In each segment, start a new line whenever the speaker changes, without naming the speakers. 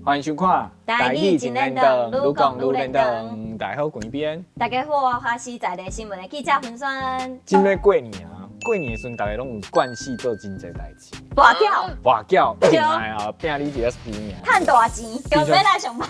歡迎收看《
台語真輪轉，愈講愈輪轉。
大家好，滾一邊。
大家好，我華視在地新聞的記者芬萱。
這欲過年啊，過年的時陣，大家攏有慣勢做真濟代誌。
跋筊，
跋筊，一定愛啊，拼你一個輸贏。
趁大錢，就欲來上班。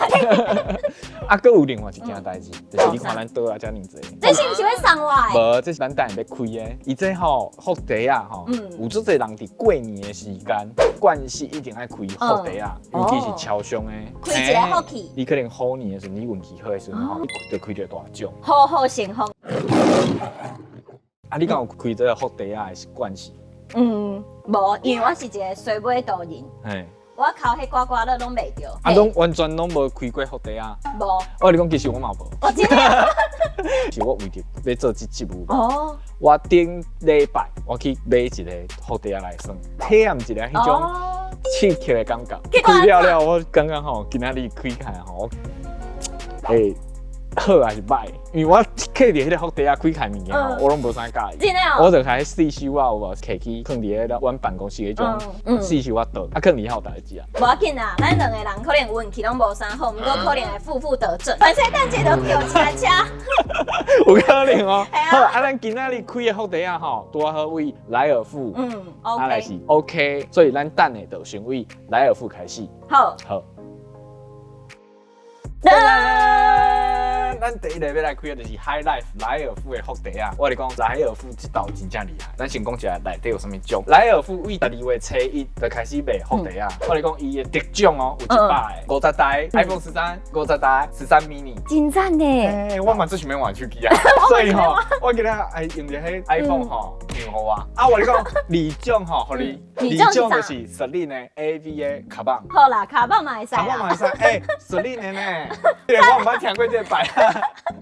啊，閣有另外一件代誌，就是你看咱桌仔遮爾濟。
這是毋是欲送我的？
無，這是咱等下欲開的。伊這吼福袋仔吼，有足濟人佇過年的時間，慣勢一定愛開福袋仔，尤其是超商的。
開一个福氣。
你可能虎年的時陣，你運氣好的時陣吼，你就開著大獎。
虎虎生風。
啊，你敢有開這個福袋仔的慣勢？
嗯，無，因為我是一个衰尾多人。我剾彼刮刮樂攏袂著。
啊，攏完全攏無開過福袋仔。
無。
我跟你講，其實我嘛無。
我真的。
是我為著欲做這節目。我頂禮拜我去買一个福袋仔來耍，體驗一下彼種刺激的感覺。開了了，我感覺吼，今仔日開起來吼，會好還是䆀？因為我揢著彼個福袋仔開開物件吼，我攏無啥佮意。
真的哦。
我就開四手仔有無？摕去囥佇咧阮辦公室彼種四手仔桌，啊，囥佇遐有代誌啊。
無要緊啦，咱兩個人可能運氣攏無啥好，毋過可能會負負得正。反正等下就叫車車。
有可能哦。好，啊，咱今仔日開的福袋仔吼，拄好為萊爾富，啊來是 OK，所以咱等下就先為萊爾富開始。
好。
好。咱第一個欲來開的就是 High Life 萊爾富的福袋仔。我跟你講，萊爾富這道真正厲害。咱先講一下內底有啥物獎。萊爾富為12月初一就開始賣福袋仔。我跟你講，伊的得獎哦，有100个，50台 iPhone 13，50台13 mini。
真讚呢！
欸，我嘛最想欲換手機啊，所以吼，我今仔愛用著彼 iPhone 吼，讓予我。啊，我跟你講，二獎吼，予你，二獎就是 Celine 的 AV 的卡棒。
好啦，卡棒嘛會使。
卡棒嘛會使，欸，Celine 的呢？我毋捌聽過這個牌。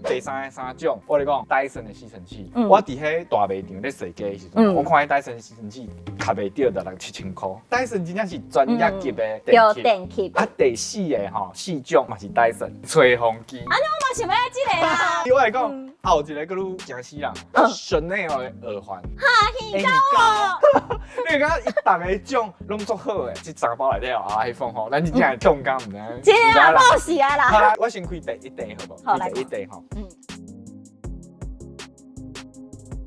第三个三獎，我跟你講，戴森的吸塵器。我佇彼大賣場咧踅街的時陣，我看彼戴森吸塵器較袂著就六七千箍。戴森真正是專業級的電吸。
電吸。
啊，第四个吼，四獎嘛是戴森吹風機。
啊，我嘛想欲這个啦。
我來講，後一个閣愈驚死人，香奈兒的耳環。
哈，耳膏哦。
你感覺伊逐个獎攏足好的，這三包內底有 iPhone 吼，咱真正會痛感毋知。
真的報喜啊啦！
好啦，我先開第一袋好無？
好，
第一袋吼。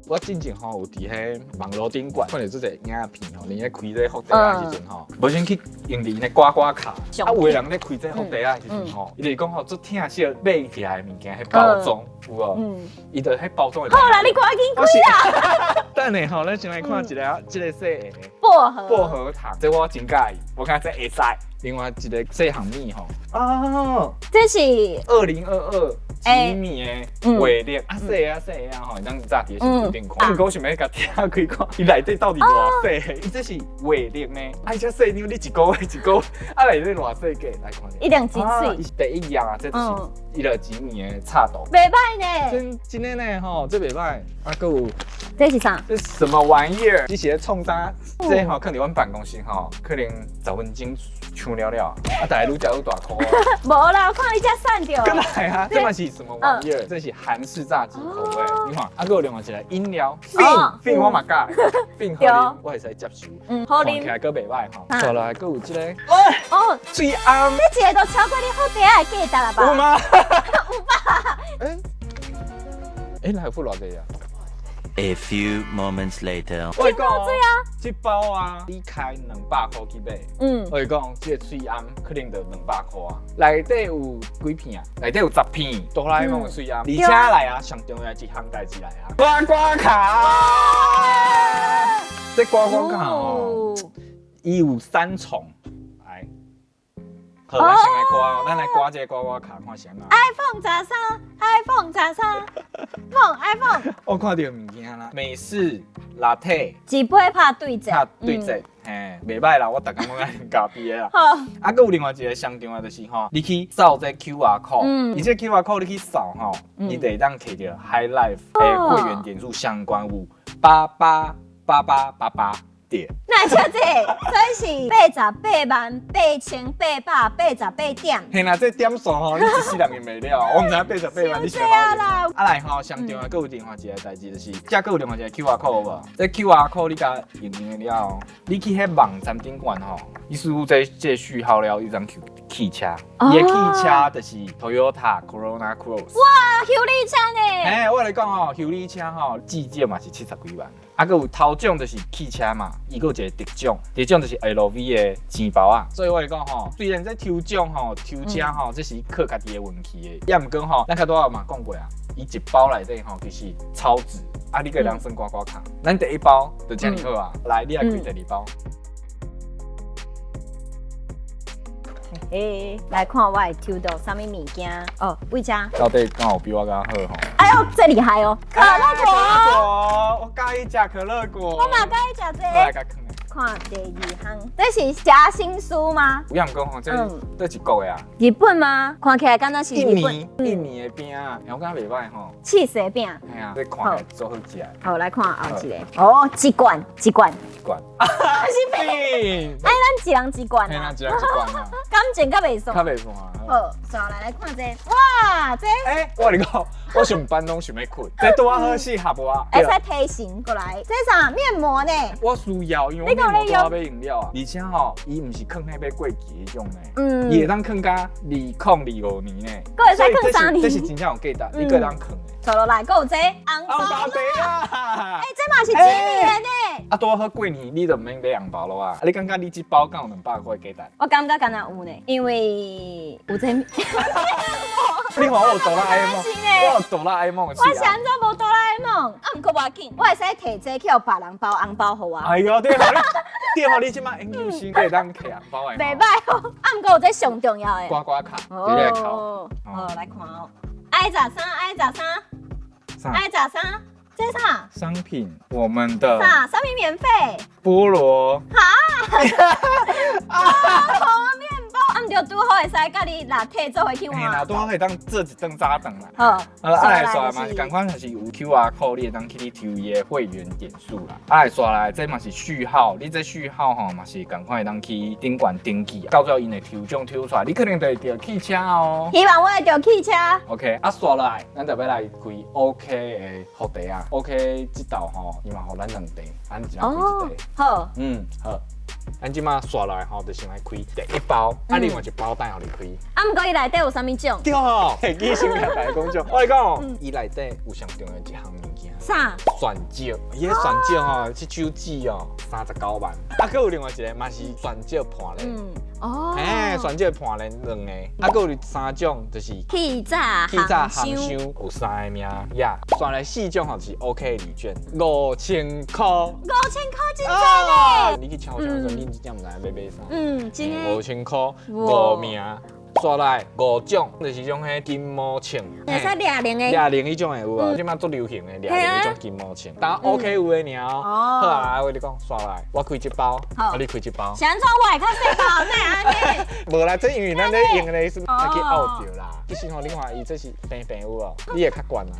我之前吼有佇彼網路頂懸看著足濟影片吼，𪜶咧開這福袋仔的時陣吼，無先去用𪜶的刮刮卡，啊有的人咧開這福袋仔的時陣吼，伊就是講吼足疼惜買起來的物件，彼包裝有無？伊就彼包裝的。
好啦，你趕緊開啦！
等下吼，咱先來看一下這個細个
薄荷
薄荷糖，這我真佮意，我感覺這會使。另外一個細項物吼，啊，
這是
2022幾米的月曆啊，細啊細啊吼，當早佇新聞頂看。毋過我想欲共拆開看，伊內底到底偌細？伊這是月曆呢，啊，遮細張你一個月一個月，啊內底偌細個？來看。
一定真媠。
伊是第一頁啊，這就是伊個幾米的插圖。
袂䆀呢？
真真的呢吼，這袂䆀。啊，閣有
這是啥？
這是什麼玩意兒？這是咧創啥？這吼囥佇阮辦公室吼，可能10分鐘搶了了，啊，逐家愈食愈大箍。
無啦，我看你遮散著。
閣來啊，這嘛是什麼玩意兒？這是韓式炸雞口味，你看，啊，閣有另外一个飲料，冰冰我嘛佮意，冰好啉，我會使接受。
嗯，好啉。
看起來閣袂䆀吼。再來閣有這个，
哦，
喙罨。
這一个都超過你福袋仔的價值了吧？
有嗎？
有吧？
欸，欸，來付偌濟啊？
A few moments later，
我講這包啊，你開200箍去買，我講這个喙罨可能就200箍啊。內底有幾片啊？內底有10片哆啦 A 夢的喙罨，而且來啊，上重要一項代誌來啊，刮刮卡。這刮刮卡哦，伊有三重，來，好，咱先來刮，咱來刮這个刮刮卡，看是按怎。
iPhone 13，iPhone 13，iPhone iPhone。
我看著物件啦，美式 latte，
一杯拍對折，
拍對折，嘿，袂䆀啦，我逐工攏愛啉咖啡的啦。
好。
啊，閣有另外一个上重要就是吼，你去掃這 QR code，伊這 QR code 你去掃吼，你就會當摕著 High Life 的會員點數相關有888888點。
那小姐，這是88萬八千八百八十八點。
嘿啦，這點數吼，你一世人用袂了，我毋知影八十八萬你想
啊啦。
啊來吼，上重要閣有另外一个代誌，就是這閣有另外一个 QR code 有無？這 QR code 你共用用了後，你去彼網站頂懸吼，你輸入這序號了，你通汽車，伊的汽車就是 Toyota Corolla Cross。
哇，修理車呢？
欸，我來講吼，修理車吼，至少嘛是70幾萬。啊，閣有頭獎就是汽車嘛，伊閣有一個特獎，特獎就是 LV 的錢包啊。所以我來講吼，雖然這抽獎吼、抽車吼，這是靠家己的運氣的，也毋過吼，咱較拄仔嘛講過啊，伊一包內底吼其實超值，啊，你閣會當算刮刮卡。咱第一包就遮爾好啊，來，你來開第二包。
欸，來看我會抽到啥物物件哦？為啥？
到底敢有比我較好吼？
哎喲，這厲害哦！可樂果，
我佮意食可樂果。
我嘛佮意食這個。
我來共囥。
看第二項，這是夾心酥嗎？
有人講吼，這佗一國的啊？
日本嗎？看起來敢若是日本。
印尼的餅啊，我感覺袂䆀吼。
起司的餅。
嘿啊，這看起來足好食。
好，來看後一個。哦，一罐，一罐。
一罐。
是餅。哎，咱一人一罐啊。
一人一罐啊。
感情較袂爽。
較袂爽啊。
好，紲來來看這個。哇，這。
欸，我跟你講，我上班攏想欲睏，這拄仔好適合我。
會使提神過來。這啥面膜呢？
我需要，因為我面膜拄仔欲用了啊。而且吼，伊毋是囥彼欲過期彼種呢，伊會當囥到2025年呢。
閣會使囥3年。
這是真正有價值，你閣會當囥的。
紲落來，閣有這紅包
啊！
欸，這嘛是一年的。
啊，拄好過年，你就毋免買紅包囉啊！你感覺你這包敢有200塊價值？
我感覺敢若有呢，因為有這。
你看我有哆啦 A 夢，我有哆啦 A 夢。
我是按怎無哆啦 A 夢？啊，毋過無要緊，我會使提這去予別人包紅包予我。
哎喲，對吼，對吼，你這擺研究生會當提紅包的。
袂歹哦，啊，毋過有這上重要的。
刮刮卡，直接扣。
好，來看哦。愛食啥？愛食啥？愛食啥？這啥？
商品，我們的
啥？商品免費。
菠蘿。
哈？菠蘿麵包，啊，毋著拄好會使佮你若提做伙去換。
嘿啦，拄好會當做一頓早頓啦。
好，
啊來刷嘛是仝款，就是有 QR code，你會當去你抽伊的會員點數啦。啊來刷來，這嘛是序號，你這序號吼嘛是仝款會當去頂懸登記，到最後𪜶會抽獎抽出來，你可能就會著汽車哦。
希望我會著汽車。
OK，啊刷來，咱就欲來開 OK 的福袋啊。OK，這道吼，伊嘛予咱兩塊，咱一人開一塊。
好。
嗯，好。咱這馬刷來吼，就先來開第一包，啊，另外一包等予你開。
啊，毋過伊內底有啥物獎？
對吼，你先共大家講獎。我來講，伊內底有上重要一項物件。
啥？
鑽石，伊彼鑽石吼，這手指哦，39萬。啊，閣有另外一個嘛是鑽石盤鏈。
哦。
嘿，鑽石盤鏈兩個。啊，閣有三種，就是
氣炸
氣炸烘箱有三個名。呀，刷來四種吼是 OK 禮券，5000塊。
5000塊真濟呢！
你去超商的時陣，你真正毋知影欲買啥。
嗯，真的。
5000塊五名，刷來五種，就是種彼筋膜槍。
會使掠鈴的。
掠鈴彼種的有啊，這擺足流行的掠鈴彼種筋膜槍。但 OK 有的爾哦。好啊，我跟你講，刷來，我開這包，啊你開這包。
是按怎我會較細包，哪會按呢？
無啦，這因為咱咧用的時陣去漚著啦。其實吼，你看伊這是平平有無？你會較懸啊？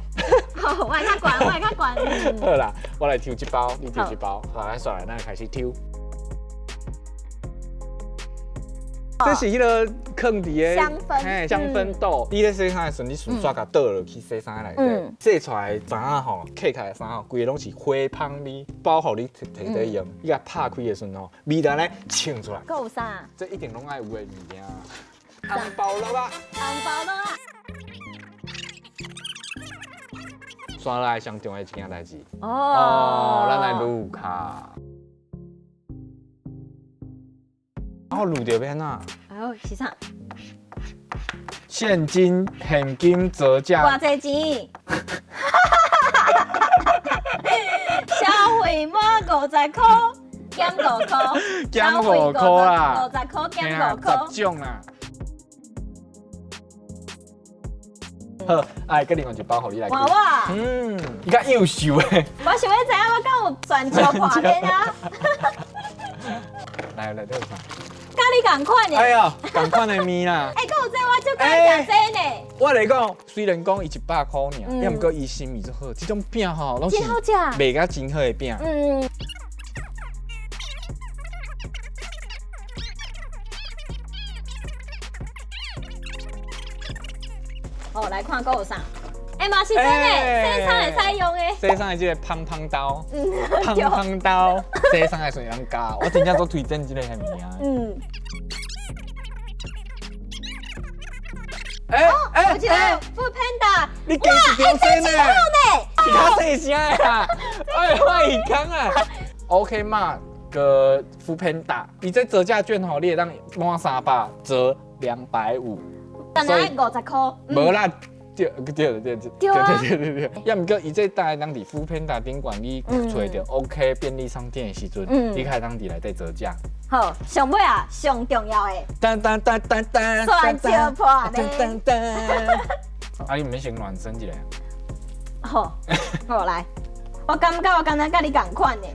好，我會較懸，我會較懸。
好啦，我來抽這包，你抽這包。好，咱刷來，咱開始抽。這是彼個囥佇个
香氛，
嘿，香氛豆。你咧洗衫的時陣，你順煞共倒落去洗衫內底，洗出來的衫仔吼，洗開的衫吼，規个攏是花香味，包予你提提咧用。你共拍開的時陣吼，味道咧衝出來。
閣有啥？
這一定攏愛有的物件。紅包橐仔。
紅包橐仔。
刷來上重要一件代誌。哦，咱來擼卡。我擼著欲按怎？
哎喲，是啥？
現金現金折價。
偌濟錢？消費滿50塊，減5塊。
減5塊啦。
50塊減5塊。
十種啦。好，哎，閣另外一包予你來。
換我。
嗯，你較優秀的。
我想欲知影我敢有鑽石盤鏈啊？
來來，這有啥？
佮你仝款的。
哎呀，仝款的麵啦。
欸，閣有這我足喜歡食這呢。
我來講，雖然講伊100塊爾，也毋過伊心意足好，這種餅吼，攏是賣甲真好的餅。
嗯。好，來看閣有啥？欸，嘛是真的，洗衫會使用的。
洗衫的這個芳芳刀，芳芳刀，洗衫的時陣會當加，我真正足推薦這個物件。
嗯。
欸欸
有一個 foodpanda，
你加一條線呢？是較細聲的啦，哎，我耳空啊。OK 嘛，個 foodpanda，伊這折價券吼，你會當滿300折250。
但係50箍。
無啦，對對對對對
對啊
對對對，抑毋過伊這當當佇 foodpanda 頂懸，你揣著 OK 便利商店的時陣，你較會當佇內底折價。
好，上尾啊，上重要的，
噔噔噔噔噔，
算招破呢
噔噔噔。啊，你毋免先暖身一下。
好，好來，我感覺我敢若佮你仝款呢，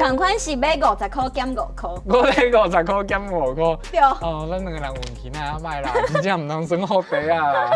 仝款是買50箍減5箍。
我買50箍減5箍。
對。
哦，咱兩個人運氣若歹啦，真正毋通耍福袋仔啦。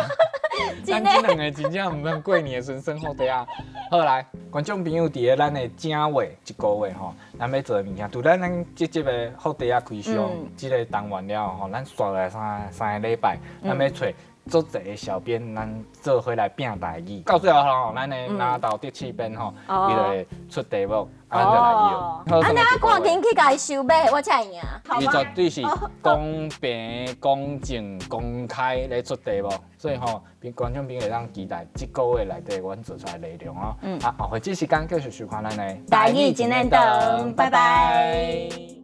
咱這兩個真正毋通過年的時陣耍福袋仔。好來，觀眾朋友佇咧咱的正月一個月吼，咱欲做的物件，除了咱這集的福袋仔開箱這個單元了後吼，咱紲落來三個禮拜，咱欲揣足濟个小編，咱做伙來拼台語。到最後吼，咱的拿到第七編吼，伊就會出題目，啊，咱就來搖。
啊，那趕緊去共伊收買，我才會贏。
伊絕對是公平、公正、公開咧出題目，所以吼，觀眾朋友會當期待這個月內底阮做出來內容哦。啊，後回這時間繼續收看咱的
台語真練長，拜拜。